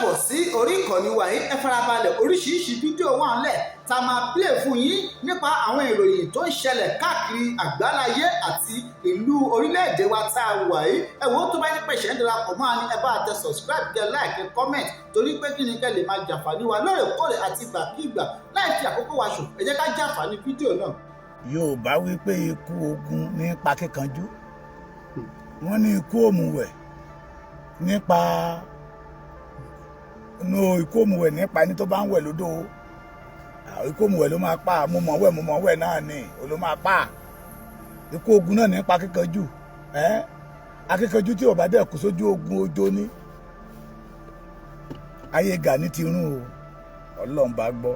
Káàbọ̀ sí orí ìkànnì wa yìí. Ẹ farabalẹ̀, oríṣiríṣi fídíò wà ńlẹ̀ tá a máa play fún yín nípa àwọn ìròyìn tó ń ṣẹlẹ̀ káàkiri àgbáláyé àti ìlú orílẹ̀-èdè wa tá a wà yìí. Ẹ wo, tó bá ní pẹ̀ṣẹ̀ ń darapọ̀ mọ́ ni, ẹ bá tẹ subscribe, kẹ like, kẹ comment, torí pé kí ni kẹ lè máa jàǹfààní wa lóòrèkóòrè àti ìgbàkígbà. Láì fi àkókò wa ṣòfò, ẹ jẹ́ ká jàǹfààní fídíò náà. Yorùbá wí pé ikú ogun nípa kíkanjú, wọ́n ní ikú òmùwẹ̀ nípa no, ikú òmùwẹ̀ nípa ẹni tó bá ń wẹ̀ lódò. Ikú òmùwẹ̀ ló máa pa. Mo mọ̀ wẹ̀, mo mọ̀ wẹ̀ náà ni ó ló máa pa. Ikú ogun náà nípa kíkanjú. Ẹ́ akíkanjú tí ò bá dẹ̀ kú sójú ogun, ojó ní ayé Gani ti rún o. Ọlọ́run bá gbọ́,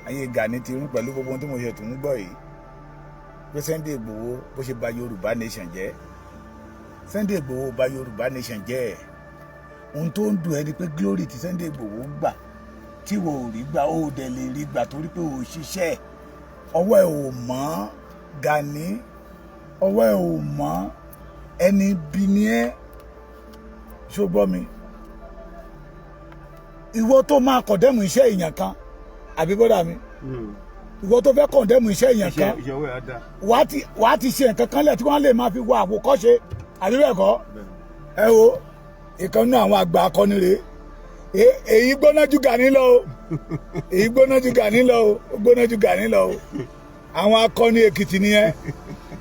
ayé Gani ti rún pẹ̀lú gbogbo ohun tí mo ṣe tún ń gbọ́ yìí pé Sunday Igboho bó ṣe bà Yorùbá nation jẹ́. Sunday Igboho bà Yorùbá nation jẹ́. Ohun tó ń dùn ẹ́ ni pé glory tí Sunday Igboho gbà tí wò ó rí gbà, ó dẹ̀ lè rí gbà torí pé ò ṣiṣẹ́, ọwọ́ ẹ̀ ò mọ́. Gani, ọwọ́ ẹ̀ ò mọ́. Ẹni bí ni ẹ́, ṣó gbọ́ mi? Ìwọ tó máa condemn iṣẹ́ èèyàn kan, àbí bọ́dà mi, ìwọ tó fẹ́ condemn iṣẹ́ èèyàn kan, wàá ti ṣe nǹkan kan lẹ̀ tí wọ́n lè máa fi wo àwòkọ́ṣe, àbí bẹ́ẹ̀ kọ́? Ẹ wo ìkan nínú àwọn àgbà akọni rèé. Èyí gbóná ju Gani lọ o, èyí gbóná ju Gani lọ o, ó gbóná ju Gani lọ o. Àwọn akọni Èkìtì nìyẹn.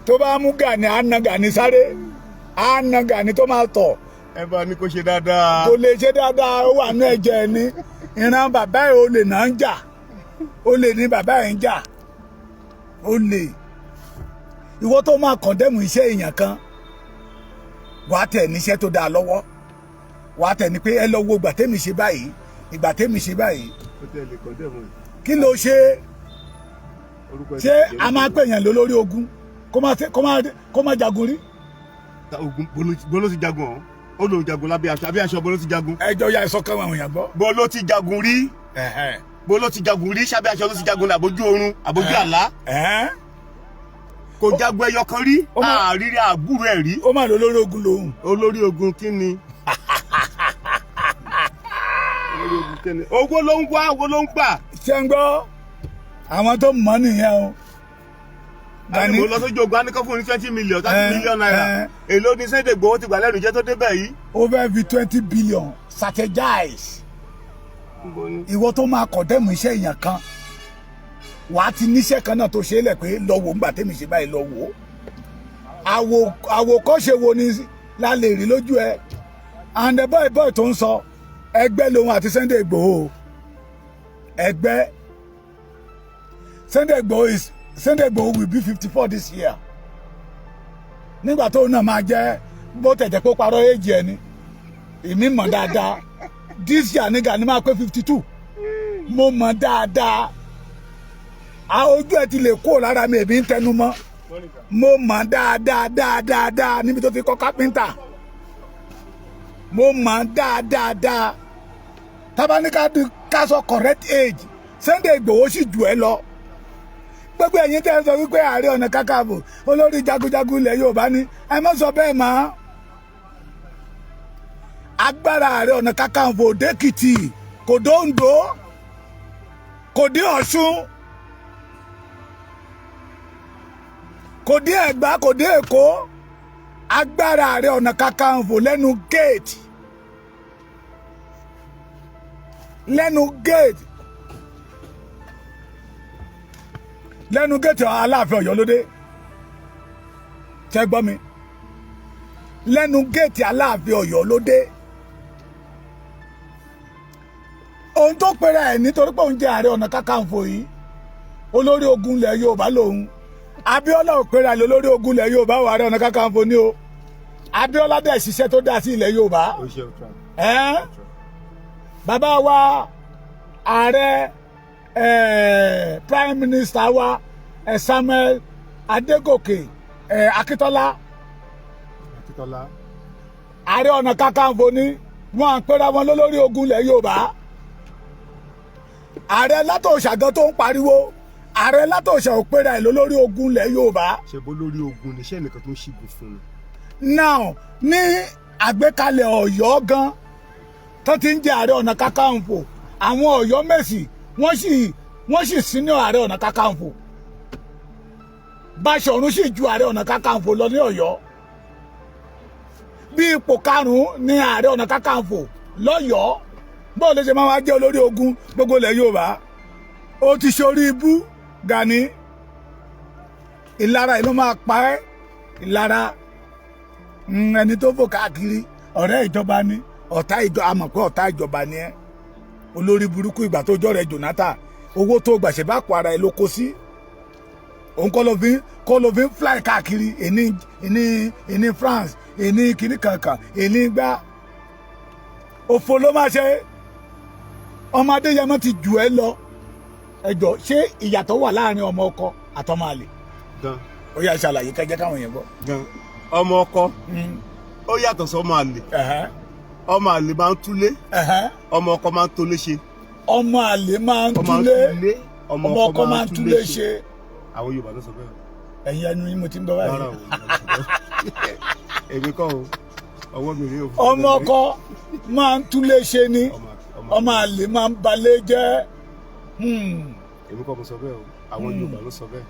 Tó bá mú Gani, á na Gani sáré, á na Gani tó máa tọ̀. Ẹ bá ní kó ṣe dáadáa. Kò lè ṣe dáadáa, ó wà ní ẹ̀jẹ̀ ni. Ìran bàbá ẹ̀, olè náà ń jà, olè ní bàbá ẹ̀ ń jà, olè. Ìwọ tó máa condemn iṣẹ́ èèyàn kan, wàá tẹ̀ níṣẹ́ tó dáa lọ́wọ́, wàá tẹ̀ ní pé ẹ lọ wo ìgbà tẹ́mi ṣe báyìí, ìgbà tẹ́mi ṣe báyìí. Ó tẹ̀ lè condemn ẹ̀. Kí ló ṣe? Orúkọ ẹ̀ ṣé ti jẹ́. A máa pèèyàn lólórí ogun kó má jagun rí? Ogun bolo ti jagun ọ̀hún, ó lóun jagun lábẹ́ aṣọ, abẹ́ aṣọ bolo ti jagun. Ẹjọ́ ya ìsọ̀kan àwọn èèyàn gbọ́. Bolo ti jagun rí, bolo ti jagun rí? Sábẹ́ aṣọ ló ti jagun ní àbójú oorun, àbójú àlá? Kò jagun ẹyọ kan rí. Àrírí àbúrò ẹ̀ rí. Ó máa lọ lórí ogun lòun. Olórí ogun kí ni? Olórí ogun kí ni? Owó ló ń wá, owó ló ń gbà. Ṣé ń gbọ́, àwọn tó mọ̀ nìyẹn o. Gani mo lọ sójú ogun, á ní kó fún ní 20 million, thirty million naira. Èló ní Sunday Igboho ti gbà lẹ́nu iṣẹ́ tó débẹ̀ yìí? Ó fẹ́ fi 20 billion strategize. Ìwọ tó máa condemn iṣẹ́ èèyàn kan, wàá ti níṣẹ́ kan náà tó ṣe é lẹ̀ pé lọ wò ńgbà tẹ́mi ṣe báyìí, lọ wò ó. Àwòkọ́ṣe wo ni la lè rí lójú ẹ? And the boy boy tó ń sọ ẹgbẹ́ lòun àti Sunday Igboho, ẹgbẹ́ Sunday Igboho is Sunday Igboho will be 54 this year. Nígbà tóun náà máa jẹ́, bó tẹ̀tẹ̀ pé ó parọ́ èjì ẹ̀ ni, èmi mọ̀ dáadáa, this year ní Gani máa pé 52. Mo mọ̀ dáadáa, a ojú ẹ ti lè kó lára mi, èmi ń tẹnu mọ́. Mo mọ̀ dáadáa dáadáa dáa níbi tó ti kọ́ kápẹ́ńtà. Mo mọ̀ dáadáa dáa. Tabaníkà ká sọ correct age, Sunday Igboho sì jù ẹ lọ. Gbogbo ẹ̀yin tẹ́ ẹ sọ wípé Ààrẹ Ọ̀nà Kakanfò olórí jagunjagun ilẹ̀ Yorùbá ni, ẹ má sọ bẹ́ẹ̀ mọ́. Agbára Ààrẹ Ọ̀nà Kakanfò dÉkìtì, kò dóńdó, kò dé Ọ̀ṣun, kò dé Ẹ̀gbá, kò dé Èkó. Agbára Ààrẹ Ọ̀nà Kakanfò lẹ́nu gate, lẹ́nu gate, lẹ́nu gate Aláàfin Ọ̀yọ́ lóde. Ṣé gbọ́ mi? Lẹ́nu gate Aláàfin Ọ̀yọ́ lóde. Ohun tó pera ẹ̀ nítorí pé òun jẹ́ Ààrẹ Ọ̀nà Kakanfò yìí, olórí ogun ilẹ̀ Yorùbá lòun. Abíọ́lá ò pera ẹ̀ lólórí ogun ilẹ̀ Yorùbá o, Ààrẹ Ọ̀nà Kakanfò ni o. Abíọ́lá dẹ̀ ṣiṣẹ́ tó dá sí ilẹ̀ Yorùbá. Ẹ́n bàbá wa ààrẹ, prime minister wa, Samuel Adégòkè Akíntọ́lá. Akíntọ́lá. Ààrẹ Ọ̀nà Kakanfò ni wọ́n à ń pera wọn lólórí ogun ilẹ̀ Yorùbá. Ààrẹ Látòòṣà gan tó ń pariwo, ààrẹ Látòòṣà ò pera ẹ̀ lólórí ogun ilẹ̀ Yorùbá. Ṣe bó lórí ogun níṣẹ́ nìkan tó ń ṣìgùn fún un. Now, ní àgbékalẹ̀ Ọ̀yọ́ gan, Tó ti ń jẹ Ààrẹ Ọ̀nà Kakanfò, àwọn Ọ̀yọ́ Mèsì wọ́n sì sínú Ààrẹ Ọ̀nà Kakanfò. Báṣọ̀run sì ju Ààrẹ Ọ̀nà Kakanfò lọ ní Ọ̀yọ́. Bí ipò karùn-ún ní Ààrẹ Ọ̀nà Kakanfò lọ́yọ̀ọ́. Bọ́ọ̀ ló ṣe máa wá jẹ́ olórí ogun gbogbo ilẹ̀ Yorùbá? Ó ti ṣorí ibú, Gani. Ìlara ìlú máa pa ẹ́. Ìlara ẹni tó fò káàkiri, ọ̀rẹ́ ìjọba ni, ọ̀tá ìjọ, àmọ̀ pé ọ̀tá ìjọba ni ẹ́. Olórí burúkú. Ìgbà tó jọ́ rẹ̀ Jonathan, owó tó gbàṣẹ bá kó ara ẹ ló kó sí. Òun kọ́ ló fi ń fly káàkiri, ẹni ẹni ẹni France, ẹni kìnnì kankan, ẹni gbá òfò ló máa ṣe. Ọmọ Adéyẹmọ ti jù ẹ lọ. Ẹjọ, ṣé ìyàtọ̀ wà láàrin ọmọ ọkọ àtọmọ àlè? Gan. Ó yá, ṣàlàyé kẹjẹ káwọn yẹn gbọ́. Gan, ọmọ ọkọ ó yàtọ̀ sọ́mọ àlè. Ọmọ àlè máa ń túlé, ọmọ ọkọ máa ń tolé ṣe. Ọmọ àlè máa ń ọmọ túlé, túlé, ọmọ ọkọ máa ń túlé ṣe. Àwọn Yorùbá ló sọ bẹ́ẹ̀. Ẹ̀yin ẹnu yín mo ti ń gbọ́ Rárá báyìí. o, èmi kọ́ o, ọwọ́ mi rí o. Ọmọ ọkọ máa ń túlé ṣe ni, ọmọ àlè máa ń balẹ̀ jẹ́. Èmi kọ́ mo sọ bẹ́ẹ̀ o, àwọn Yorùbá ló sọ bẹ́ẹ̀.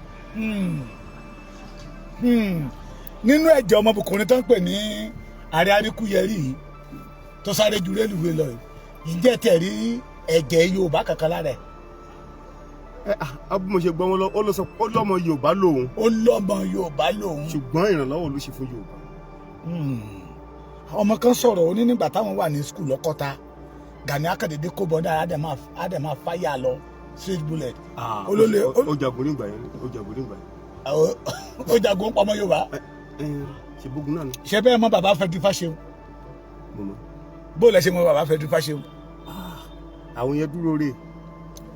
Nínú ẹ̀jẹ̀ ọmọkùnrin tó ń pè ní Ààrẹ Aríkúyẹrí yìí tó sáré ju rélùwé lọ yìí, ǹjẹ́ tẹ̀ rí ẹ̀jẹ̀ Yorùbá kankan lára ẹ̀? Ẹ ah, bí mo ṣe gbọ́ wọn lọ, ó lọ sọ ó lọ́mọ Yorùbá lòun. Ó lọ́mọ Yorùbá lòun. Ṣùgbọ́n ìrànlọ́wọ́ ló ṣe fún Yorùbá. Ọmọ kan sọ̀rọ̀, ó ní nígbà táwọn wà ní school lọ́kọ́ta, Gani akadede kó bọ́dá, á dẹ̀ máa fáyà lọ, straight bullet. Olólè. Ó jagun nígbà yẹn, ó jagun nígbà yẹn. Ó jagun pamọ́ Yorùbá. Ẹ ṣe bógun náà ni. Ṣé bẹ́ẹ̀ mọ bàbá Fẹ́dí Fáṣeun? Mo mọ̀. Bó lẹ ṣe mọ bàbá Fẹ́dí Fáṣeun? Àwọn yẹn dúró rè,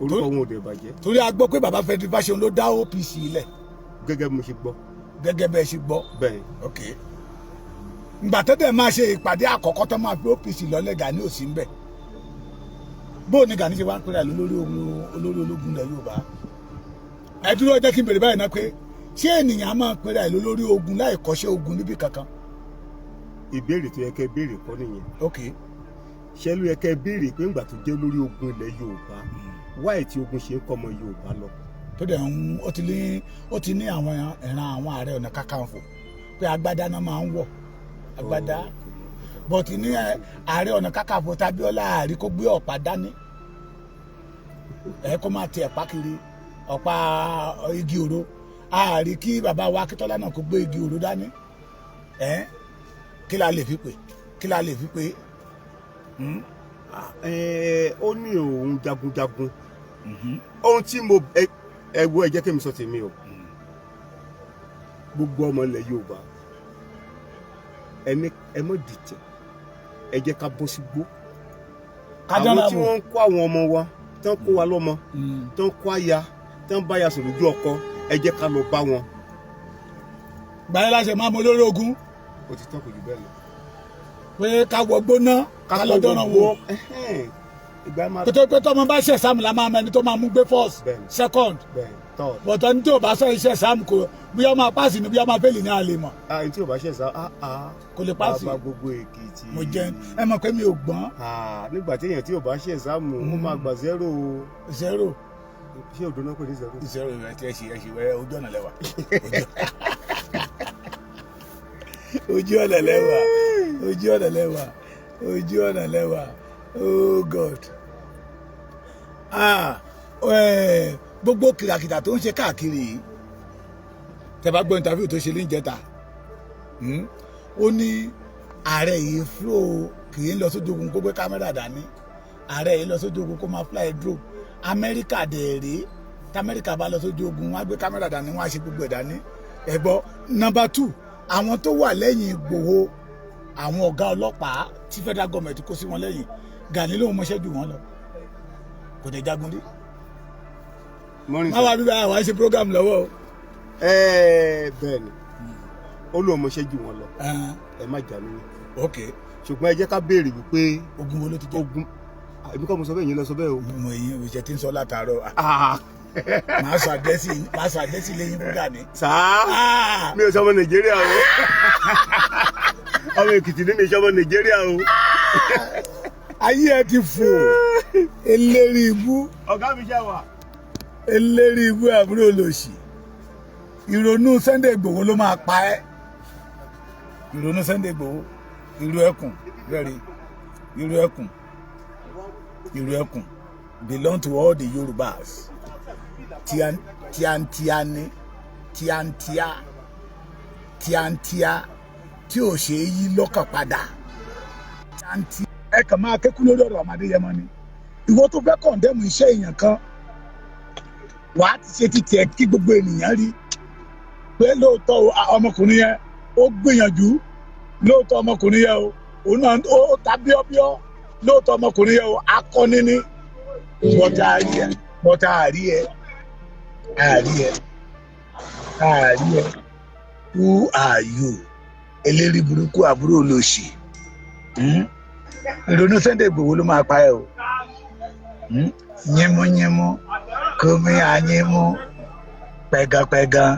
orúkọ wọn ò dẹ̀ bàjẹ́. Torí a gbọ́ pé bàbá Fẹ́dí Fáṣeun ló dá OPC lẹ̀. Gẹ́gẹ́ bí mo ṣe gbọ́. Gẹ́gẹ́ bẹ́ẹ̀ ṣe gbọ́. Bẹ́ẹ̀. Ok, ìgbà tó dẹ̀ máa ṣe ìpàdé àkọ́kọ́ tó máa fi OPC lọ́lẹ̀, Gani ò sí ń bẹ̀. Bó ní Gani ṣe wá ń pèrè lórí olórí ológun ilẹ̀ Yorùbá? Ẹ dúró, jẹ́ kí n bèrè báyìí náà pé ṣé ènìyàn á máa pèrè lórí ogun láì kọ́ṣẹ́ ogun níbì kankan? Ìbéèrè tó yẹ kẹ́ béèrè kọ́ nìyẹn. Ok. Ṣé ló yẹ kẹ́ béèrè pé ńgbà tó jẹ́ lórí ogun ilẹ̀ Yorùbá, wáyé tí ogun ṣe ń kọ́ ọmọ Yorùbá lọ? Tó dẹ̀ ń ó ti ní àwọn ìran àwọn Ààrẹ Ọ̀nà Kakanfò pé agbádá náà máa ń wọ̀ agbádá, but ní Ààrẹ Ọ̀nà Kakanfò t'Abíọ́lá, àrí kó gbé ọ̀pá dání, ẹ kó máa ti ẹ̀pá kiri, ọ̀pá igi òro. Àrí kí bàbá wa Akíntọ́lá náà kó gbé igi òro dání. Ẹ kí la lè fi pè, kí la lè fi pè? Ẹ ó ní òun jagunjagun. Ohun tí mo ẹ wo, ẹ jẹ́ kí mi sọ tèmi o. Gbogbo ọmọ ilẹ̀ Yorùbá, ẹni ẹ mọ̀ dìtẹ̀, ẹ jẹ́ ká bọ́ sígbó. Àwọn tí wọ́n ń kó àwọn ọmọ wa, tán kó wa lọ́mọ, tán kó aya, tán bá ya sọ̀rọ̀ lójú ọkọ, ẹ jẹ́ ká lọ bá wọn. Gbàyẹ́ láṣẹ máa mọ olórí ogun. Ó ti tán, kò jù bẹ́ẹ̀ lọ. Pé ká wọ gbóná, ká lọ dọ́nà wò. Ìgbà máa kótó pé tọmọ bá ṣe exam la máa mẹni tó máa mú gbé first, second, bẹ́ẹ̀ni, third. Bọ̀tọ̀ ní tí o bá sọ iṣẹ́ exam, kò bóyá máa pass ni, bóyá máa fail ní àlè mọ̀. Ah, tí o bá ṣe sá, ah ah. Kò lè pass. Bàbá gbogbo Èkìtì. Mo jẹ, ẹ mọ̀ pé mi ò gbọ́n. Ah, nígbà tí èèyàn tí o bá ṣe exam, ó máa gba zero o. Zero. Ṣé òdo náà kò ní zero? Zero rẹ ti ẹ ṣe, ẹ ṣe wẹ, ojú ọ̀nà lẹ́wà, ojú ọ̀nà lẹ́wà, ojú ọ̀nà lẹ́wà, ojú ọ̀nà lẹ́wà. Oh God, ah, gbogbo kìràkìtà tó ń ṣe káàkiri yìí, tẹ́ bá gbọ́ interview tó ṣe níjẹta, ó ní ààrẹ yìí fúlò kì í lọ sójú ogun kó gbé kámẹ́rà dání, ààrẹ yìí lọ sójú ogun kó máa fly drone. Amẹ́ríkà dẹ̀ rèé, Tamẹ́ríkà bá lọ sójú ogun, wọ́n á gbé kámẹ́rà dání, wọ́n á ṣe gbogbo ẹ̀ dání. Ẹ gbọ́, number two, àwọn tó wà lẹ́yìn Ìgbòho, àwọn ọ̀gá ọlọ́pàá tí federal government kó sí wọn lẹ́yìn, Gani lóun mọṣẹ́ jù wọ́n lọ, kò dé jagun rí. Morning, má sir. wá bíbá àwọn ṣe program lọ́wọ́ o. Ẹ bẹ́ẹ̀ ni, ó lóun mọṣẹ́ jù wọ́n lọ. Ẹ má jà mí ní. Ok. Ṣùgbọ́n ẹ jẹ́ ká béèrè wípé Ogun wo ló ti jẹ́? Ogun, èmi kọ́ mo sọ bẹ́ẹ̀, yín lọ sọ bẹ́ẹ̀ o. Mo èyí ìṣe tí ń sọ látàárọ̀. Ah, Màá sọ àdírẹ́sì lẹ́yìn fún Gani. Sáà. Ah! Mi ò sọmọ Nàìjíríà o, ọmọ Èkìtì ní mi sọmọ Nàìjíríà o. Ayé ẹ ti fò, eléri ibú. Ọ̀gá mi ṣe wà. Eléri ibú, àbúrò olòṣì. Ìrònú Sunday Igboho ló máa pa ẹ́. Ìrònú Sunday Igboho, ìrù ẹkùn rẹ́rìí, ìrù ẹkùn, ìrù ẹkùn belong to all the Yorubas. Tíátíá ní tíátíá tíátíá tí ò ṣe é yí lọ́kàn padà. Tíátíá ẹ kàn máa kékú lórí ọ̀rọ̀ ọmọdé yẹn mọ́ ni. Ìwọ tó fẹ́ condemn iṣẹ́ èèyàn kan, wàá ti ṣe ti tiẹ̀ kí gbogbo ènìyàn rí pé lóòótọ́ ọmọkùnrin yẹn ó gbìyànjú. Lóòótọ́ ọmọkùnrin yẹn o, òun náà ó ta bíọ́bíọ́. Lóòótọ́ ọmọkùnrin yẹn o, akọni ni. Bọ́tà àrí ẹ, bọ́tà àrí ẹ, àrí ẹ, àrí ẹ. Who are you? Eléri burúkú, àbúrò olóṣì. Ìrònú Sunday Igboho ló máa pa ẹ o. Yínmúyínmú kómi àyínmú, pẹ̀gànpẹ̀gàn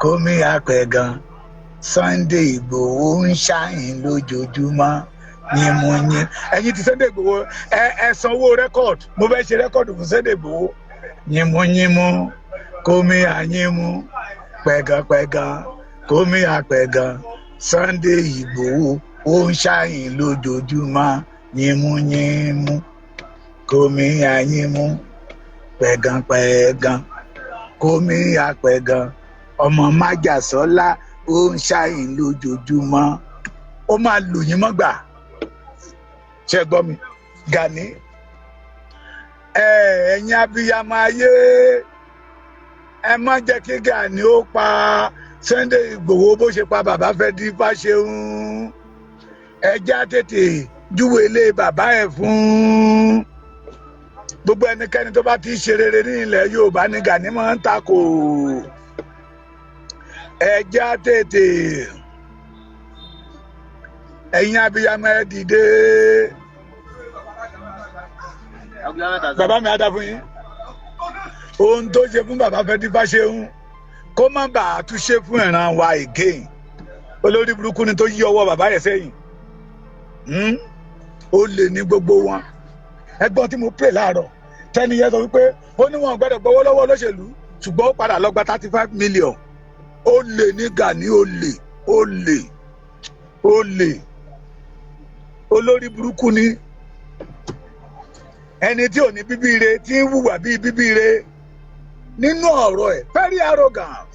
kómi àpẹ̀gàn. Sunday Igboho ń ṣàyìn lójoojúmọ́, yínmúyín. Ẹ̀yin ti Sunday Igboho, ẹ sanwó record. Mo fẹ́ ṣe record fún Sunday Igboho. Yínmúyínmú kómi àyínmú, pẹ̀gànpẹ̀gàn kómi àpẹ̀gàn. Sunday Igboho ó ń ṣàyìn lójoojúmọ́, yínmúyínmú kómi àyínmú, pẹ̀gànpẹ̀gàn kómi àpẹ̀gàn. Ọmọ májàsọ́lá ó ń ṣàyìn lójoojúmọ́. Ó máa lù yín mọ́gbà. Ṣe gbọ́ mi, Gani? Ẹ̀yin abiyamọ ayé, ẹ má jẹ́ kí Gani ó pa Sunday Igboho bó ṣe pa bàbá Fẹ́dí Fáṣẹ̀hún. Ẹ já tètè júwe ilé bàbá ẹ̀ fún gbogbo ẹnikẹ́ni tó bá ti ṣe rere ní ilẹ̀ Yorùbá ní Gani máa ń takò. Ẹ já tètè, ẹ̀yin abiyamọ, ẹ dìde. Bàbá mi á dá fún yín. Ohun tó ṣe fún bàbá Fẹ́dí Fáṣẹ̀hún, kó má bàa tún ṣe fún ìran wa again. Olórí burúkú ni tó yí ọwọ́ bàbá yẹn sẹ́yìn. Ó lè ní gbogbo wọn. Ẹgbọ́n tí mo pè láàárọ̀, tẹ́ni yẹn sọ wípé ó ní wọn gbọ́dọ̀ gbowó lọ́wọ́ olóṣèlú, ṣùgbọ́n ó padà lọ gba 35 million. Ó lè ní Gani, ó lè, ó lè, ó lè, olórí burúkú ni. Ẹni tí ò ní bíbí re tí ń hùwà bíi bíbí re nínú ọ̀rọ̀ ẹ̀, very arrogant,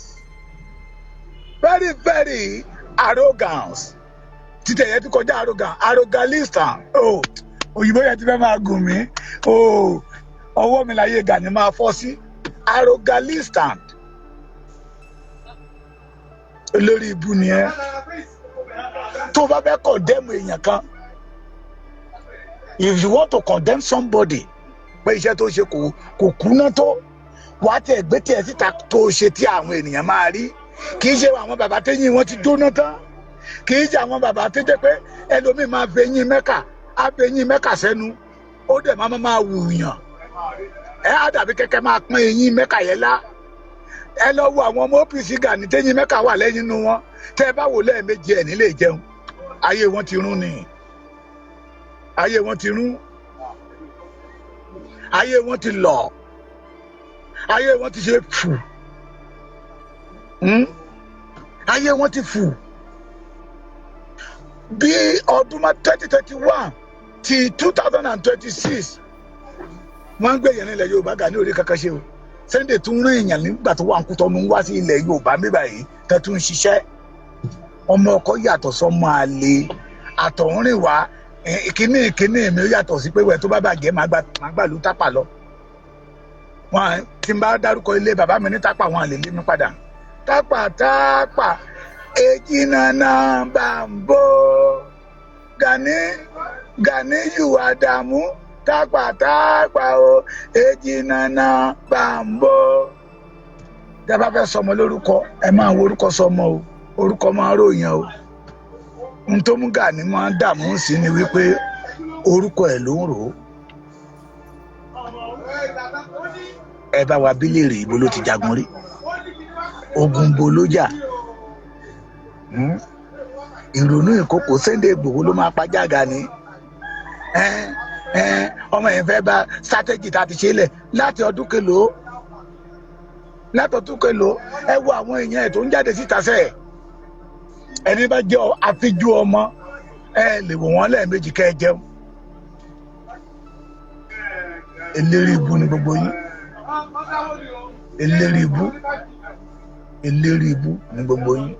very very arrogant. Títẹ̀ yẹn ti kọjá arrogant, arrogalista. Oh, òyìnbó yẹn ti fẹ́ máa gùn mí. Oh, ọwọ́ mi láyé Gani máa fọ́ sí. Arrogalista, olórí ibu ni ẹ. Tó bá fẹ́ condemn èèyàn kan, if you want to condemn somebody pé iṣẹ́ tó ṣe kò kúná tó, wàá tẹ̀ gbé tiẹ̀ síta tó ṣe tí àwọn ènìyàn máa rí. Kì í ṣe àwọn bàbá téyín wọn ti jóná tán, kì í ṣe àwọn bàbá tó jẹ́ pé ẹlòmíì máa fi eyín mẹ́kà, á fi eyín mẹ́kà sẹ́nu, ó dẹ̀ máa máa wù yàn. Ẹ á dàbí kẹ́kẹ́ máa pọ́n eyín mẹ́kà yẹn lá. Ẹ lọ wo àwọn ọmọ OPC Gani téyín mẹ́kà wà lẹ́yìn inú wọn. Tẹ́ ẹ bá wò lẹ́ẹ̀mejì, ẹ̀ nílé jẹun. Ayé wọn ti rún ni, ayé wọn ti rún, ayé wọn ti lọ, ayé wọn ti ṣe fù. Ayé wọn ti fù. Bí ọdún 2021 ti 2026, wọ́n ń gbé yẹn nílẹ̀ Yorùbá. Gani orí kankan ṣe o. Sunday tún rìn èèyàn nígbà tó wà ń kú tọ́nu wá sí ilẹ̀ Yorùbá mi báyìí tó tún ń ṣiṣẹ́. Ọmọ ọkọ yàtọ̀ sọmọ àlè àtọ̀húnrìn wá. Ìkíní ìkíní mi ó yàtọ̀ sí pé wẹ̀ tó bá bàjẹ́, máa gbà ló tápà lọ. Wọn tí n bá dárúkọ ilé bàbá mi ní Tápà, wọn lè lé mi padà. Tápà, Tápà, èjì nana bàǹbò. Gani, Gani yù Àdàmú. Tápà, Tápà o, èjì nana bàǹbò. Tẹ́ bá fẹ́ sọmọ lórúkọ, ẹ máa wo orúkọ sọmọ o. Orúkọ máa ròyìn o. N tó mú Gani máa ń dààmú sí ni wípé orúkọ ẹ̀ ló ń rò ó. Ẹ bá wa bí léèrè, ibo ló ti jagun rí? Ogun bo ló jà? Ìrònú ìkókò Sunday Igboho ló máa pa Gani. Ọmọ yẹn fẹ́ bá strategy tá a ti ṣe lẹ̀ láti ọdún kelòó, láti ọdún kelòó. Ẹ wo àwọn èèyàn ẹ̀ tó ń jáde síta sẹ́ẹ̀. Ẹni bá jẹ́ àfijú ọmọ, ẹ lè wò wọ́n lẹ́ẹ̀mejì kẹ́ ẹ jẹun. Eléri ibu ni gbogbo yín. Eléri ibu, eléri ibu ni gbogbo yín.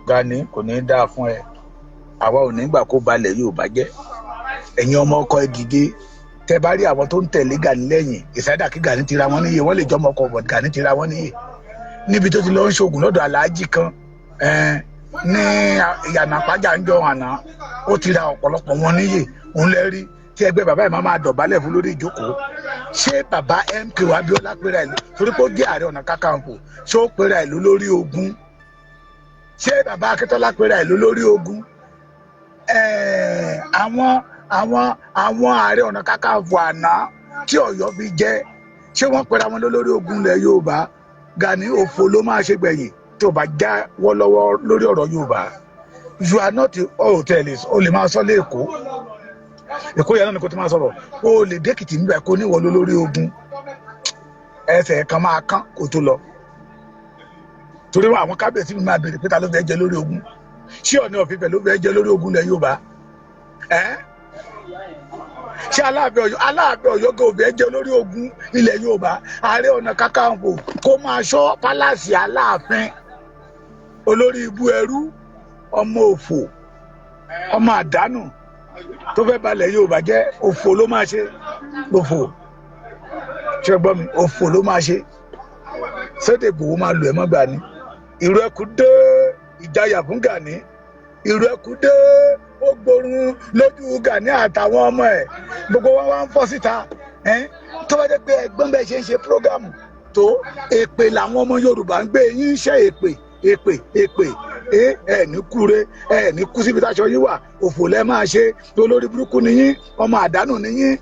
Gani, kò ní í dáa fún ẹ. Àwa ò ní gbà kó balẹ̀ yóò bá jẹ́. Ẹ̀yin ọmọ ọkọ, ẹ dìde. Tẹ bá rí àwọn tó ń tẹ̀lé Gani lẹ́yìn ìsáyédà kí Gani ti ra wọn níyè, wọ́n lè jọmọ ọkọ, but Gani ti ra wọn níyè níbi tó ti lọ ń ṣoògùn lọ́dọ̀ aláàjì kan ní ìyànà pàjá ń jọ àná. Ó ti ra ọ̀pọ̀lọpọ̀ wọn níyè. Òun lẹ rí tí ẹgbẹ́ bàbá yìí máa máa dọ̀bálẹ̀ fún lórí ìjókòó. Ṣé bàbá MKO Abiola pera ìlú torí pé ó jẹ́ Ààrẹ Ọ̀nà Kakanfò, ṣé ó pera ìlú lórí ogun? Ṣé bàbá Akíntọ́lá pera ìlú lórí ogun? Àwọn Ààrẹ Ọ̀nà Kakanfò àná tí Ọ̀yọ́ fi jẹ́, ṣé wọ́n pera wọn lórí ogun ilẹ̀ Yorùbá? Gani, òfò ló máa ṣe gbẹ̀yìn tó bá jáwọ́ lọ́wọ́ lórí ọ̀rọ̀ Yorùbá. You are not a hotel. O lè máa sọ lẹ́kọ̀ọ́, Èkó yẹn náà ni kò ti máa sọ̀rọ̀. O lè dẹ́kìtì níbẹ̀ kó níwọ̀ lórí ogun. Ẹsẹ̀ kan máa kán kó tó lọ, torí àwọn kábíyèsí mi máa béèrè pé ta ló fẹ́ jẹ lórí ogun? Ṣé Ọọ̀ni of Ifẹ̀ ló fẹ́ jẹ lórí ogun ilẹ̀ Yorùbá ẹ́? Ṣé Aláàfin Ọ̀yọ́, Aláàfin Ọ̀yọ́ kò fẹ́ jẹ lórí ogun ilẹ̀ Yorùbá? Ààrẹ Ọ̀nà Kakanfò kó máa ṣọ́ palace Aláàfin. Olórí ibú, ẹrú, ọmọ òfò, ọmọ àdánù tó fẹ́ balẹ̀ Yorùbá jẹ́, òfò ló máa ṣe. Òfò, ṣé gbọ́ mi? Òfò ló máa ṣe. Sunday Igboho máa lù ẹ́ mọ́ Gani. Ìrù ẹkù dé, ìjayà fún Gani. Ìrù ẹkù dé, ó gborun lójú Gani àtàwọn ọmọ ẹ̀. Gbogbo wọn wá ń fọ́ síta. Tó bá jẹ́ pé ẹgbọ́n bẹ́ẹ̀ ṣe ń ṣe program tó, èpè làwọn ọmọ Yorùbá ń gbé yín ṣe. Èpè, èpè, èpè. Ẹ ní kúre, ẹ ní kú síbi táṣọ yín wà. Òfò lẹ máa ṣe. Olórí burúkú ni yín, ọmọ àdánù ni yín.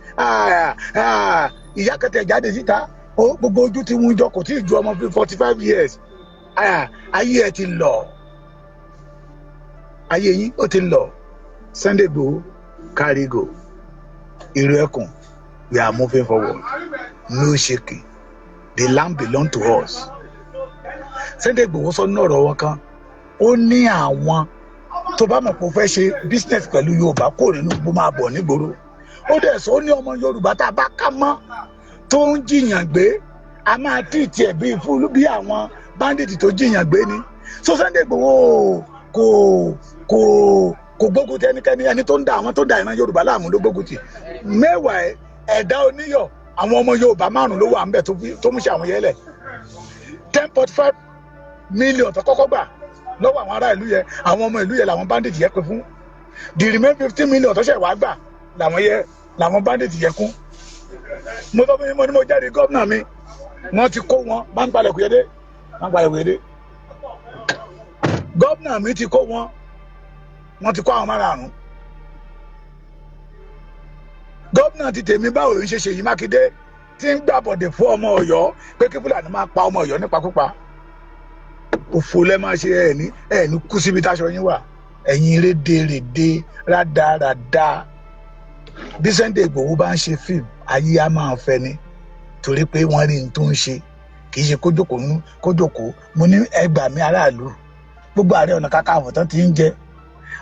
Ìyá kẹtẹ jáde síta, gbogbo ojú ti wún jọ. Kò tí ì ju ọmọ 45 years. Ayé ẹ ti lọ, ayé yín ó ti lọ. Sunday Igboho, carry go. Ìrù ẹkùn, we are moving forward, no shaking. The land belong to us. Sunday Igboho sọ nínú ọ̀rọ̀ wọn kan, ó ní àwọn tó bá mọ̀ pé ó fẹ́ ṣe business pẹ̀lú Yorùbá, kò nínú gbó, máa bọ̀ nígboro. Ó dẹ̀ sọ, ó ní ọmọ Yorùbá tá a bá ká mọ́ tó ń jiyàn gbé, a máa treat ẹ̀ bíi fúlú bí àwọn bandit tó jiyàn gbé ni. So Sunday Igboho kò gbógun ti ẹnikẹ́ni. Ẹni tó ń da àwọn tó ń da ìran Yorùbá láàmú ló gbógun ti. Mẹ́wàá ẹ̀dá oníyọ̀, àwọn ọmọ Yorùbá márùn ló wà ń bẹ̀ tó mú ṣe àwọn yẹlẹ̀. 10.5 million tó kọ́kọ́ gbà lọ́wọ́ àwọn ará ìlú yẹn, àwọn ọmọ ìlú yẹn làwọn bandit yẹn pé fún. The remain 15 million tó ṣẹ̀ wá gbà làwọn yẹ làwọn bandit yẹn kún. Mo sọ fún yín, mo ní mo jáde, gómìnà mi, wọ́n ti kó wọn. Bá ń palẹ̀ kúyẹ́dé, bá ń palẹ̀ kúyẹ́dé. Gómìnà mi ti kó wọn, wọ́n ti kó àwọn márààrún. Gómìnà ti tèmi, báwo ń ṣe Ṣèyí Mákindé tí ń gbàbọ̀dẹ̀ fún ọmọ Ọ̀yọ́ pé kí Fúlàní máa pa ọmọ Ọ̀yọ́ nípakúpa? Òfò lẹ máa ṣe. Ẹ ní kú síbi táṣọ yín wà. Ẹ̀yin rédèrèdè rádaràda. Bí Sunday Igboho bá ń ṣe fíìmù, ayé á máa fẹ́ ni, torí pé wọ́n rí n tó ń ṣe. Kì í ṣe kójókòó ní kójókòó. Mo ní ẹgbàá mi, aráàlú, gbogbo Ààrẹ Ọ̀nà Kakanfò tán ti ń jẹ,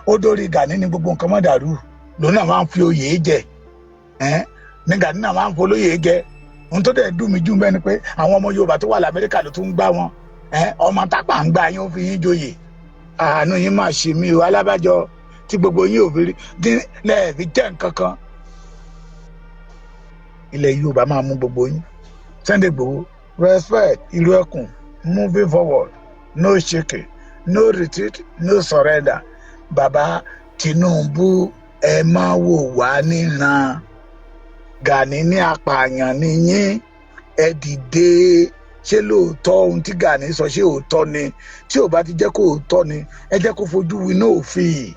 ó dórí Gani ní gbogbo nǹkan mọ́ dàrú. Lòun náà máa ń fi oyè jẹ ní Gani náà máa ń folóyè jẹ. Ohun tó dẹ̀ dùn mí jù bẹ́ẹ̀ ni pé àwọn ọmọ Yorùbá tó wà lamẹ́ríkà ló tún ń gbá wọn. Ọmọ tápà ń gbá yín, ó fi yín joyè. Àánú yín máa ṣe mí o. Alábàjọ tí gbogbo yín ò fi rí lẹ́ẹ̀fi jẹ́ nǹkan kan, ilẹ̀ Yorùbá máa mú gbogbo yín. Sunday Igboho, respect. Ìlú ẹkùn, moving forward, no shaking, no retreat, no surrender. Bàbá Tinubu, ẹ má wò wá níran. Gani ní apààyàn ni yín. Ẹ dìde. Ṣé lóòótọ́ ohun tí Gani sọ, ṣé òótọ́ ni? Tí ò bá ti jẹ́ kó òótọ́ ni, ẹ jẹ́ kó fojú winá òfin,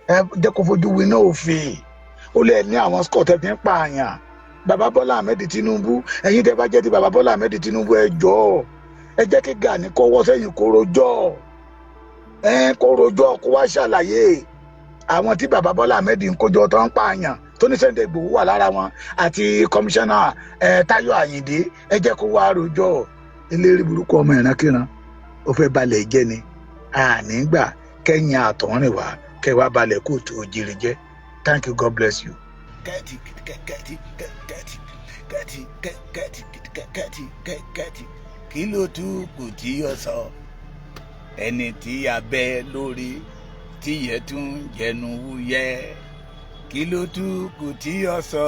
ẹ jẹ́ kó fojú winá òfin. Ó lè ní àwọn scott ẹ fi ń pààyàn. Bàbá Bọ́lá Ahmed Tinubu, ẹ̀yin tẹ́ bá jẹ́ ti bàbá Bọ́lá Ahmed Tinubu, ẹ jọ̀ọ́, ẹ jẹ́ kí Gani kó wọ́ sẹ́yìn, kó rojọ́, ẹ kó rojọ́, kó wá ṣàlàyé àwọn tí bàbá Bọ́lá Ahmed ń kójọ tó ń pààyàn. Tó ní Sunday Igboho wà lára wọn àti kọmíṣánná ẹ Táyọ̀ Àyìndé, ẹ jẹ́ kó wá rojọ́. Eléré burúkú, ọmọ ìrankíran, ó fẹ́ balẹ̀ jẹ́ ni. Àní gbà kẹ́yìn àtọ̀rìn wá kẹ́ wá balẹ̀ kóòtù òjìrì jẹ́. Thank you, God bless you. Kẹ́ẹ̀tì kẹ́ẹ̀tì kẹ́ẹ̀tì kẹ́ẹ̀tì kẹ́ẹ̀tì kẹ́ẹ̀tì kẹ́ẹ̀tì, kí ló tún kù tí yóò sọ? Ẹni tí a bẹ́ lórí tíyẹ̀ tún jẹnu wúyẹ́, kí ló tún kù tí yóò sọ?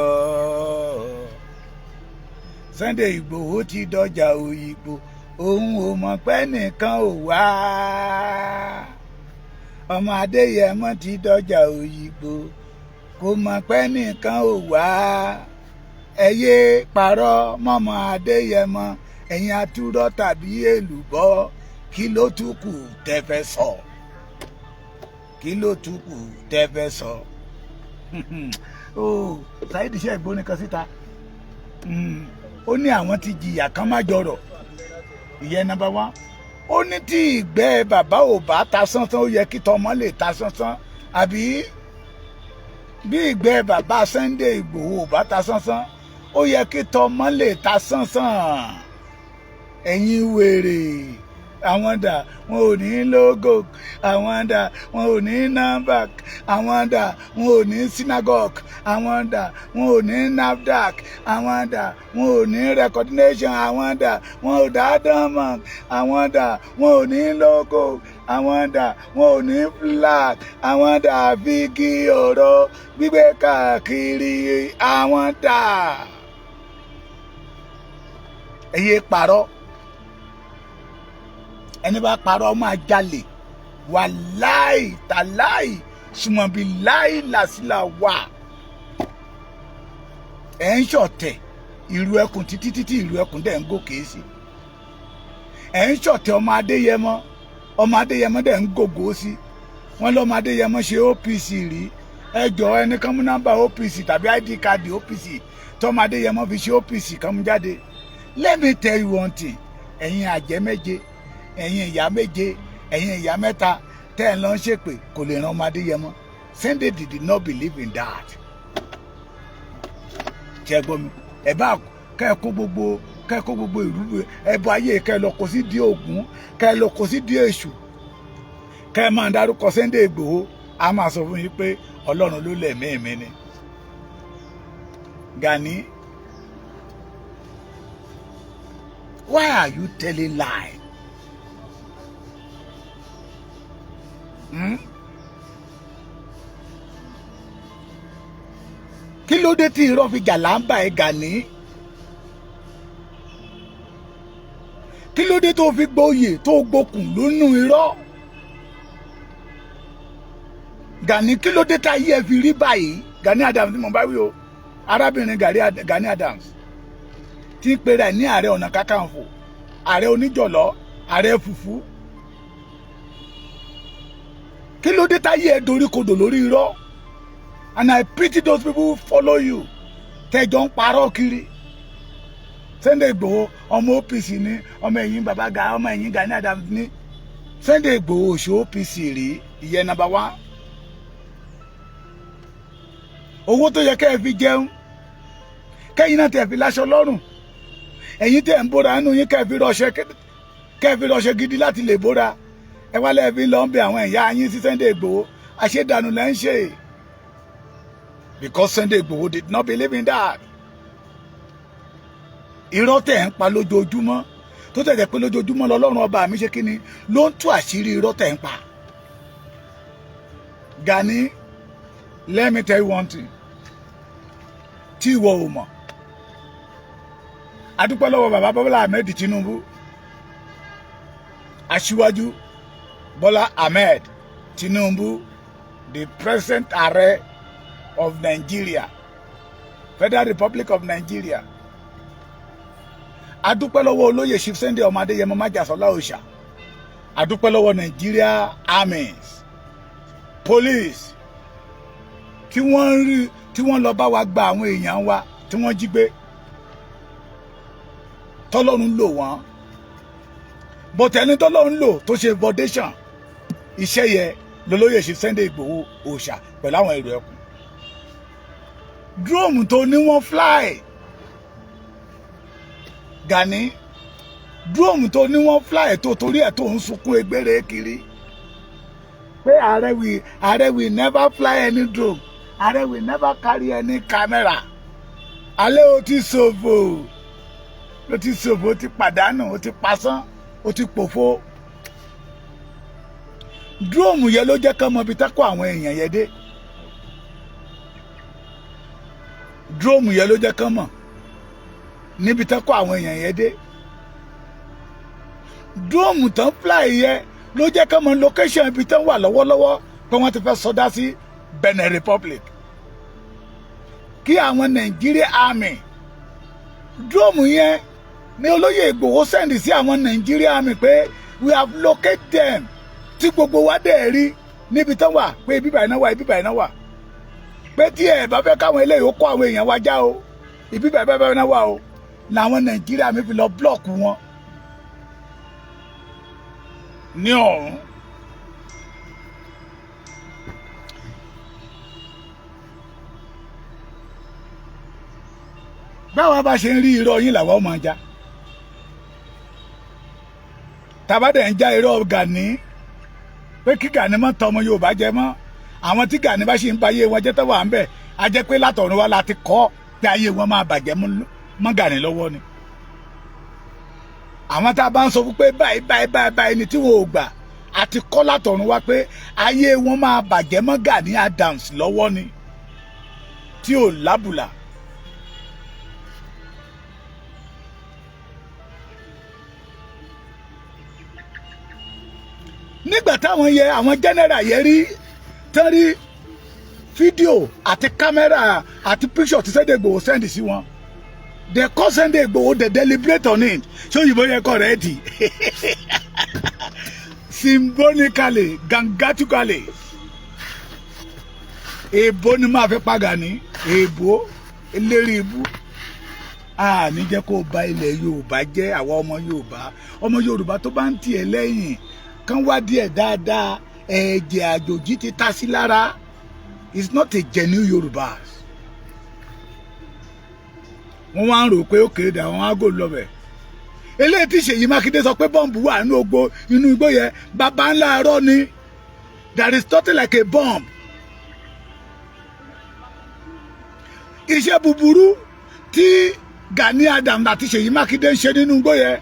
Sunday Ìgbòho ti dọjà Òyìnbó, òun ò mọ̀ pé nìkan ò wá. Ọmọ Adéyẹmọ ti dọjà Òyìnbó, kò mọ̀ pé nìkan ò wá. Ẹ yé parọ́ mọ́mọ́ Adéyẹmọ, ẹ̀yin atúrọ́ tàbí èlùbọ́. Kí ló tún kù tẹ́ fẹ́ sọ? Kí ló tún kù tẹ́ fẹ́ sọ? Ó Saheed iṣẹ́ ìgbóni kan síta, ó ní àwọn ti jìyà kan má jọrọ̀. Ìyẹn number one. Ó ní tí ìgbẹ́ bàbá ò bá ta sánsán, ó yẹ kí tọmọ lè ta sánsán, àbí? Bí ìgbẹ́ bàbá Sunday Ìgbòho ò bá ta sánsán, ó yẹ kí tọmọ lè ta sánsán. Ẹ̀yin wèrè, àwọn dà? Wọn ò ní logo. Àwọn dà? Wọn ò ní nọ́mbà. Àwọn dà? Wọn ò ní synagogue. Àwọn dà? Wọn ò ní NAFDAC. Àwọn dà? Wọn ò ní recognition. Àwọn dà? Wọn ò dá dánmọ̀. Àwọn dà? Wọn ò ní logo. Àwọn dà? Wọn ò ní flag. Àwọn dà? Fígì ọ̀rọ̀ gbígbé káàkiri, àwọn dà? Ẹ yé parọ́. Ẹni bá parọ́ máa jalè. Wàláì tàláì sùmọ̀bí láì làsílà wà. Ẹ̀ ń ṣọ̀tẹ̀ ìlú ẹkùn títí títí, ìlú ẹkùn dẹ̀ ń gòkè sí. Ẹ̀ ń ṣọ̀tẹ̀ ọmọ Adéyẹmọ, ọmọ Adéyẹmọ dẹ̀ ń gògó sí. Wọ́n lọ́mọ Adéyẹmọ ṣe OPC rí. Ẹ jọ, ẹni kan mú nọ́mbà OPC tàbí ID card OPC tọ́mọ Adéyẹmọ fi ṣe OPC kan mú jáde. Let me tell you one thing. Ẹ̀yin àjẹ́ méje, ẹ̀yin ìyá méje, ẹ̀yin ìyá mẹ́ta tẹ́ ẹ̀ lọ ń ṣèpè, kò lè ran ọmọ Adéyẹmọ. Sunday did not believe in that. Ṣe gbọ́ mi? Ẹ bá kẹ́ ẹ kó gbogbo, kẹ́ ẹ kó gbogbo ìlú ẹbọ ayé, kẹ́ ẹ lọ kó sí di Ògún, kẹ́ ẹ lọ kó sí di Èṣù, kẹ́ ẹ máa dárúkọ Sunday Ìgbòho, a máa sọ fún yín pé Ọlọ́run ló lẹ̀mí mi ni. Gani, why are you telling lie? Hmm? Kí ló dé tí irọ́ fi jà láǹbà ẹ̀, Gani? Kí ló dé tó fi gbóyè tó gbókùn lónú irọ́, Gani? Kí ló dé tá ayé ẹ fi rí báyìí? Gani Adams ni mo bá wí o. Arábìnrin Gani Adams tí ń pera ẹ̀ ní Ààrẹ Ọ̀nà Kakanfò, ààrẹ oníjọ̀lọ́, ààrẹ fùfú, kí ló dé táyé ẹ dorí kodò lórí irọ́? And I pity those people who follow you, tẹjọ ń parọ́ kiri. Sunday Igboho ọmọ OPC ni, ọmọ ẹ̀yìn bàbá ga, ọmọ ẹ̀yìn Gani Adams ni. Sunday Igboho ṣe OPC rí. Ìyẹn number one. Owó tó yẹ kẹ́ ẹ fi jẹun, kẹ́yìn náà tẹ̀ fi láṣọ lọ́rùn, ẹ̀yin tẹ̀ ń bóra nínú yín, kẹ́ ẹ fi rọṣẹ gidi láti lè bóra, ẹ wá lẹ́ẹ̀ fi lọ ń bẹ àwọn ẹ̀yà yín sí Sunday Igboho. Àṣedànù lẹ́ ń ṣe, because Sunday Igboho did not believe in that. Irọ́ tẹ̀ ń pa lójoojúmọ́, tó tẹ̀lé pé lójoojúmọ́ lọ́lọ́run ọba mi ṣe kí ni ló ń tú àṣírí irọ́ tẹ̀ ń pa. Gani, let me tell you one thing tí ìwọ ò mọ̀. Adúpẹ́ lọ́wọ́ bàbá Bọ́lá Ahmed Tinubu, Aṣíwájú Bọ́lá Ahmed Tinubu, the present Ààrẹ of Nigeria, Federal Republic of Nigeria. Adúpẹ́ lọ́wọ́ olóyè Chief Sunday ọmọ Adéyẹmọ májàsọ́lá òòṣà. Adúpẹ́ lọ́wọ́ Nigeria armies, police tí wọ́n rí, tí wọ́n lọ bá wa gba àwọn èèyàn wa tí wọ́n jí gbé, tọ́lọ́run lò wọ́n. Bọ̀tẹ̀ ẹni tọ́lọ́run lò tó ṣe foundation iṣẹ́ yẹ lolóyè Chief Sunday Ìgbòho òòṣà pẹ̀lú àwọn èrò ẹkùn. Drone tó ní wọ́n fly, Gani, drone tó ní wọ́n fly, tó torí ẹ̀ tó ń sunkún egbére kiri pé ààrẹ will never fly any drone, ààrẹ will never carry any camera. Alẹ́ o ti ṣòfò, o ti ṣòfò, o ti pàdánù, o ti pasán, o ti pòfo. Drone yẹn ló jẹ́ kán mọ ibi tá kó àwọn èèyàn yẹn dé. Drone yẹn ló jẹ́ kán mọ̀ níbi tá kó àwọn èèyàn yẹn dé. Drone tán fly yẹn ló jẹ́ kán mọ location ibi tán wà lọ́wọ́lọ́wọ́, pé wọ́n ti fẹ́ sọdá sí Benin Republic kí àwọn Nigeria Army. Drone yẹn ní olóyè Ìgbòho send sí àwọn Nigeria Army pé we have located them, tí gbogbo wa dẹ̀ rí níbi tán wà pé ibi báyìí náà wà, ibi báyìí náà wà, pé tí ẹ bá fẹ́ káwọn eléyìí ó kó àwọn èèyàn wá já o, ibi báyìí báyìí náà wà o, làwọn Nàìjíríà mi fi lọ block wọn ní ọ̀hún. Báwa bá ṣe ń rí irọ́ yín làwọn máa já. Tàbádẹ̀ ń já irọ́ Gani pé kí Gani mọ́ tọmọ Yorùbá jẹ mọ́, àwọn tí Gani bá ṣe ń ba ayé wọn jẹ́ tó wà ń bẹ̀, á jẹ́ pé látọ̀run wá láti kọ́ pé ayé wọn máa bàjẹ́ mọ́ Gani lọ́wọ́ ni. Àwọn tá a bá ń sọ fún pé báyìí báyìí báyìí báyìí ni tí wọn ò gbà, àti kọ́ látọ̀run wá pé ayé wọn máa bàjẹ́ mọ́ Gani Adams lọ́wọ́ ni tí ò lábùlà. Nígbà táwọn yẹ àwọn general yẹ rí tán rí fídíò àti kámẹ́rà àti píṣọ̀ tí Sunday Igboho send sí wọn, they call Sunday Igboho, they deliberate on it. Ṣé òyìnbó yẹ correct? Symbolically, gangatically, èèbó ni máa fi pa Gani, èèbó eléré ibú. Àní jẹ́ kó ba ilẹ̀ Yorùbá jẹ́. Àwa ọmọ Yorùbá, ọmọ Yorùbá tó bá ń tiẹ̀ lẹ́yìn kán wádìí ẹ̀ dáadáa, ẹ̀jẹ̀ àjòjì ti ta sí lára, is not a genuine Yorùbá. Wọ́n wá ń rò pé ó kéde àwọn ágò lọ́bẹ̀. Eléyìí tí Ṣèyí Mákindé sọ pé bọ́ǹbù wà nínú ogbó inú igbó yẹn, bàbá ńlá arọ́ ni. There is nothing like a bomb. Iṣẹ́ búburú tí Gani Adams àti Ṣèyí Mákindé ń ṣe nínú igbó yẹn,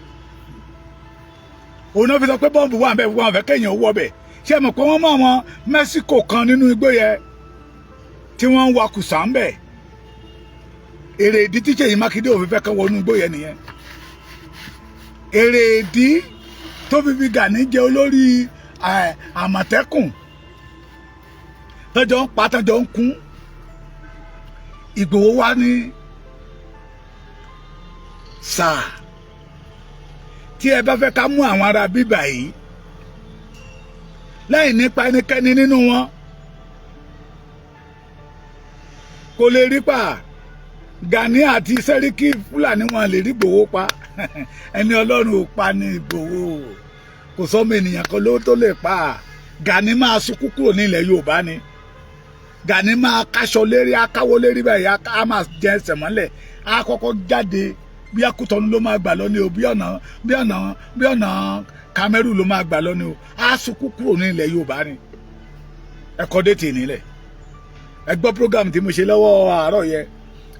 òun náà fi sọ pé bọ́ǹbù wà bẹ́ẹ̀, wọ́n fẹ́ kéèyàn wọ bẹ̀. Ṣé ẹ mọ̀ pé wọ́n mú àwọn Mexico kan nínú igbó yẹn tí wọ́n ń wakùsà ń bẹ̀? Èrè ìdí tí Ṣèyí Mákindé ò fi fẹ́ kán wọnú igbó yẹn nìyẹn. Èrè ìdí tó fi fi Gani jẹ olórí Àmọ̀tẹ́kùn, tọ́jọ́ ń pa, tọ́jọ́ ń kún. Ìgbòho wá ní sáà tí ẹ bá fẹ́ ká mú àwọn ará bíbà yìí lẹ́yìn nípa ẹnikẹ́ni nínú wọn, kò lè rí pa. Gani àti Sẹ́ríkì Fúlàní wọn lè rí Ìgbòho pa. Ẹni Ọlọ́run ò pa ní Ìgbòho, kò sọ́mọ ènìyàn kan ló tó lè pa. Gani máa sunkún kúrò ní ilẹ̀ Yorùbá ni. Gani máa káṣọ lérí, akáwọ́ lérí báyìí, á máa jẹ ẹsẹ̀ mọ́lẹ̀, á kọ́kọ́ jáde bí Akútọ́nu ló máa gbà lọ ní o, bí ọ̀nà Cameroon ló máa gbà lọ ní o. Á sunkún kúrò ní ilẹ̀ Yorùbá ni. Ẹ kọ́ date nílẹ̀. Ẹ gbọ́ program tí mo ṣe lọ́wọ́ àárọ̀ yẹ,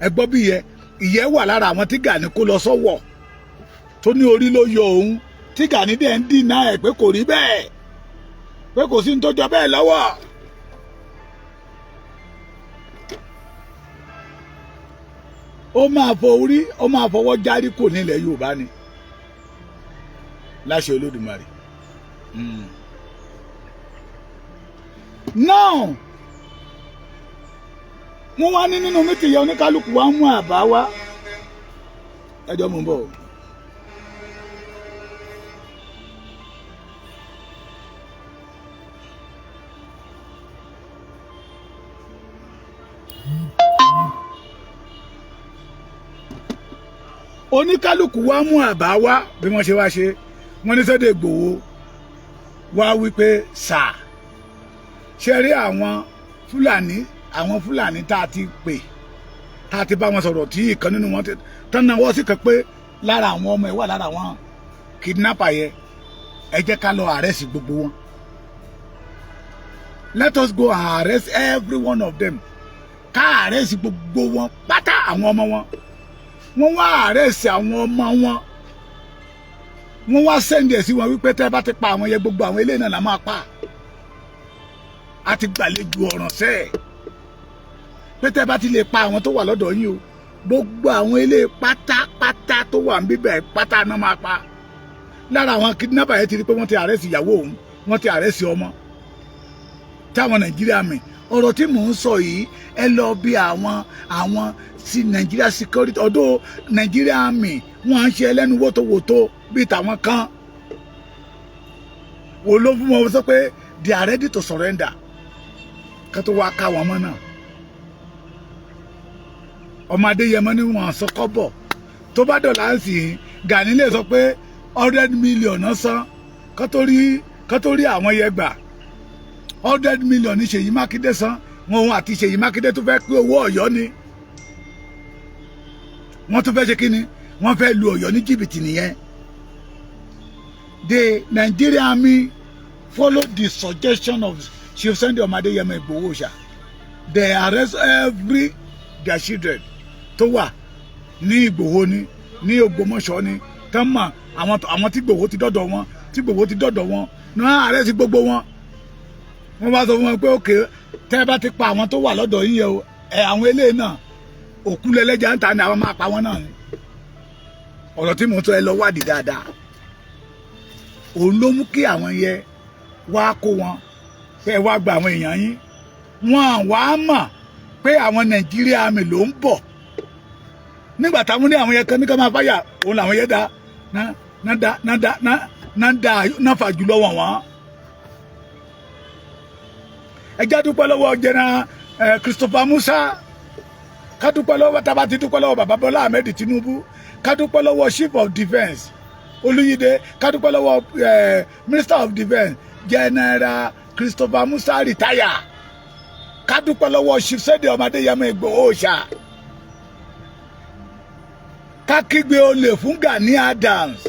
ẹ gbọ́ bí yẹ ìyẹ́ wà lára àwọn tí Gani kó lọ sọ́wọ́, tó ní orí ló yọ òun, tí Gani dẹ̀ ń dìnnà ẹ̀ pé kò rí bẹ́ẹ̀, pé kò sí ní tó jọ bẹ́ẹ̀ lọ́wọ́. Ó máa fọ orí, ó máa fọwọ́ járí kò nílẹ̀ Yorùbá ni láṣẹ Olódùmarè. Now, wọ́n wá ní nínú meeting yẹn, oníkálukú wa ń mú àbá wá. Ẹjọ́ mò ń bọ̀. Oníkálukú wa mú àbá wá bí wọ́n ṣe wá ṣe. Wọ́n ní Sunday Igboho wá wípé sáà ṣe rí àwọn Fúlàní, àwọn Fúlàní tá a ti pè Tá a ti bá wọn sọ̀rọ̀, tí ìkan nínú wọn ti tán náà, wọ́n sì kàn pé lára àwọn ọmọ ẹ̀ wà lára àwọn kidnapper yẹn. Ẹ jẹ́ ká lọ arrest gbogbo wọn. Let us go and arrest every one of them. Ká arrest gbogbo wọn pátá, àwọn ọmọ wọn. Wọ́n wá arrest àwọn ọmọ wọn, wọ́n wá send ẹ̀ sí wọn wípé tẹ́ ẹ bá ti pa àwọn yẹn, gbogbo àwọn eléyìí náà la máa pa. A ti gbàlejò ọ̀ràn sẹ́ẹ̀ pé tẹ́ ẹ bá ti lè pa àwọn tó wà lọ́dọ̀ yín o, gbogbo àwọn eléyìí pátápátá tó wà ń bíbẹ̀ pátá náà máa pa. Lára àwọn kidnapper yẹn ti rí pé wọ́n ti arrest ìyàwó òun, wọ́n ti arrest ọmọ táwọn Nàìjíríà mi. Ọ̀rọ̀ tí mò ń sọ yìí, ẹ lọ bí àwọn sí Nàìjíríà security ọ̀dọ́ Nàìjíríà mi, wọ́n á ń ṣe ẹlẹ́nu wótòwótò bíi tàwọn kan wò ló fún wọn sọ pé they are ready to surrender ká tó wá ká wọn mọ́ náà. Ọmọ Adéyẹmọ ni wọn sọ kọ́bọ̀. Tó bá dọ̀là ń sìn, Gani lè sọ pé 100 million náà san ká tó rí àwọn yẹn gbà. 100 million ní Ṣèyí Mákindé san. Wọn òun àti Ṣèyí Mákindé tó fẹ́ pé owó Ọ̀yọ́ ni wọ́n tún fẹ́ ṣe. Kí ni wọ́n fẹ́ lu Ọ̀yọ́ ní jìbìtì nìyẹn. The Nigerian Army follow the suggestion of Chief Sunday Ọmọ Adéyẹmọ Ìgbòho ṣá. They arrest every their children tó wà ní Ìgbòho ní Ògbómọ̀ṣọ́ ní tán mọ̀, àwọn tí Ìgbòho ti dọ́dọ̀ wọn, tí Ìgbòho ti dọ́dọ̀ wọn ní wọ́n arrest gbogbo wọn. Wọ́n bá sọ fún wọn pé okay, tẹ́ ẹ bá ti pa àwọn tó wà lọ́dọ̀ yín yẹn o, ẹ àwọn eléyìí náà, òkú lẹ́lẹ́jà ń ta ni, àwọn máa pa wọ́n náà ni. Ọ̀rọ̀ tí mo sọ, ẹ lọ wádìí dáadáa. Òun ló mú kí àwọn yẹn wá kó wọn pé wá gba àwọn èèyàn yín. Wọn wá mọ̀ pé àwọn Nàìjíríà mi ló ń bọ̀. Nígbà táwọn ní àwọn yẹn kan ní ká máa fáyà, òun làwọn yẹn dá ná dá ná dá ná ná dá ná fà jùlọ wọ̀n wọ́n. Ẹ já dúpẹ́ lọ́wọ́ General Christopher Musa. Ká dúpẹ́ lọ́wọ́, tábà ti dúpẹ́ lọ́wọ́ bàbá Bọ́lá Ahmed Tinubu, ká dúpẹ́ lọ́wọ́ Chief of Defence Olúyídé, ká dúpẹ́ lọ́wọ́ Minister of Defence General Christopher Musa retire, ká dúpẹ́ lọ́wọ́ Chief Sunday ọmọ Adéyẹmọ Ìgbòho ṣá. Ká kígbe olè fún Gani Adams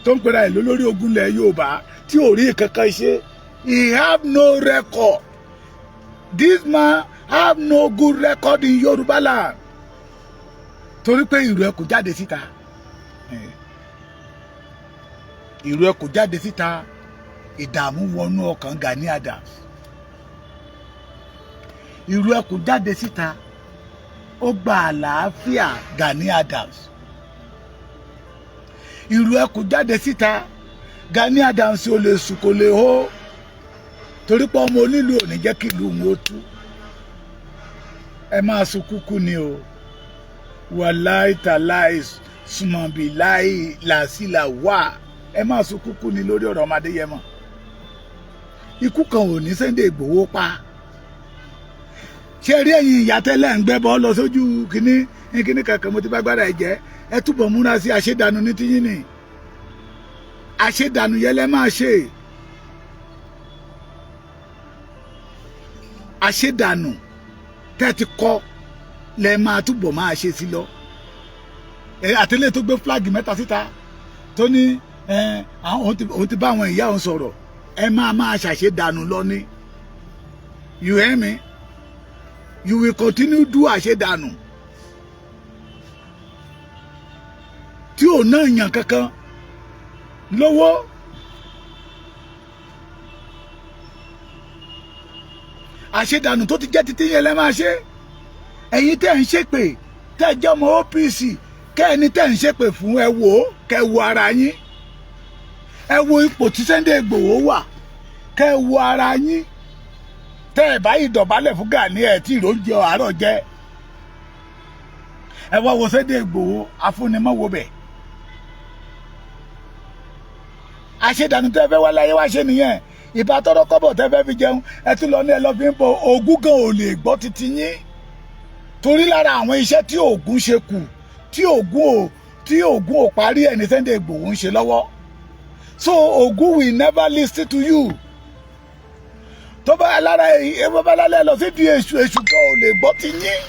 tó ń pera ẹ̀ lólórí ogun ilẹ̀ Yorùbá tí ò rí kankan ṣe. He have no record. This man have no good record in Yorùbá land, torí pé ìrù ẹ kò jáde síta, ìrù ẹ kò jáde síta. Ìdààmú wọnú ọkàn Gani Adams. Ìrù ẹ kò jáde síta, ó gba àlàáfíà Gani Adams. Ìrù ẹ kò jáde síta, Gani Adams ò lè sùn, kò lè hó, torí pé ọmọ onílù ò ní jẹ́ kí ìlú òun ó tú. Ẹ máa sun kúkú ni o. Wàláì tàláì sùmọ̀bì láì làásìlà wà, ẹ máa sun kúkú ni lórí ọ̀rọ̀ ọmọ Adéyẹmọ. Ikú kan ò ní Sunday Ìgbòho pa. Ṣé rí ẹ̀yin ìyá tẹ́lẹ̀ ń gbẹ́bọ́ lọ sójú kínní ní kínní kankan, mo ti bá gbára ẹ̀ jẹ́. Ẹ túbọ̀ múra sí àṣedànù ní tiyín ni. Àṣedànù yẹn lẹ́ máa ṣe, àṣedànù tẹ́ ti kọ́ lẹ́ máa túbọ̀ máa ṣe sí lọ. Ẹ àtẹlẹ́ tó gbé flag mẹ́ta síta tó ní òun ti bá àwọn ìyá òun sọ̀rọ̀, ẹ máa máa ṣàṣedànù lọ ní. You hear me? You will continue do àṣedànù tí ò náà yàn kankan lówó. Àṣedànù tó ti jẹ́ títí yẹn lẹ́ máa ṣe. Ẹ̀yin tẹ́ ń ṣépè, tẹ́ jẹ́ ọmọ OPC, kẹ́ẹ̀ni tẹ́ ń ṣépè fún, ẹ wò ó, kẹ́ wo ara yín, ẹ wo ipò tí Sunday Igboho wà, kẹ́ wo ara yín. Tẹ́ ẹ báyìí dọ̀bálẹ̀ fún Gani, ẹ̀ tí ìró jẹ àárọ̀ jẹ. Ẹ wá wo Sunday Igboho afúnimọ̀wò bẹ̀. Àṣedànù tẹ́ fẹ́ wá láyé wá ṣe nìyẹn. Ìbá tọrọ kọ́bọ̀ tẹ́ fẹ́ fi jẹun, ẹ tún lọ ní ẹ lọ fi ń bọ Ògún gan ò lè gbọ́ títí yín, torí lára àwọn iṣẹ́ tí Ògún ṣe kù, tí Ògún ò parí ẹ̀ ní Sunday Igboho ń ṣe lọ́wọ́. So Ògún will never listen to you. Tó bá lára ẹ bá lálẹ́ lọ sí di èṣù, èṣù gan ò lè gbọ́ ti yín.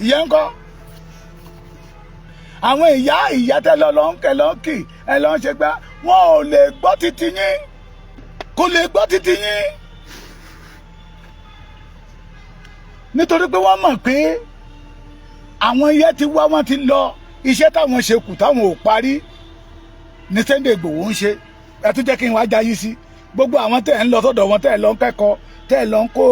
Ìyẹn ń kọ́ àwọn ìyá ìyá tẹ lọ lọ ń kẹ lọ ń kì ẹ lọ ń ṣe gbá, wọn ò lè gbọ́ títí yín, kò lè gbọ́ títí yín, nítorí pé wọ́n mọ̀ pé àwọn iye ti wá, wọ́n ti lọ. Iṣẹ́ táwọn ṣe kù táwọn ò parí ní Sunday Igboho ń ṣe. Ẹ tún jẹ́ kí n wá jayé sí gbogbo àwọn tẹ́ ẹ̀ ń lọ sọ́dọ̀ wọn, tẹ́ ẹ̀ lọ ń kẹ́kọ̀ọ́, tẹ́ ẹ̀ lọ ń kó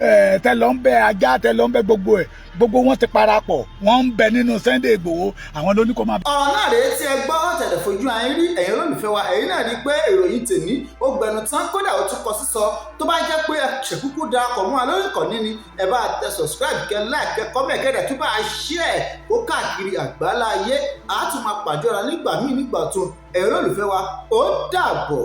ẹ̀, tẹ́ lọ ń bẹ ajá, tẹ́ lọ ń bẹ gbogbo ẹ̀, gbogbo wọn ti parapọ̀, wọ́n ń bẹ nínú Sunday Igboho. Àwọn ló ní kó máa. Ọ̀rọ̀ náà rèé tí ẹ gbọ́ tẹ̀lé fojú ayé rí. Ẹ̀yin olólùfẹ́ wa, ẹ̀yin náà rí i pé ìròyìn tèmi ó gbẹnu tán, kódà ó tún kọ sísọ. Tó bá jẹ́ pé ẹ ṣèkúkú darapọ̀ mọ́ wa lórí ìkànnì ni, ẹ bá tẹ subscribe, kẹ like, kẹ comment, kẹ dẹ̀ tún bá a share kó káàkiri àgbáláyé. A tún máa pàdé ọ̀rọ̀ nígbà míì, nígbà tó ẹ̀yin olólùfẹ́ wa, ó dàbọ̀.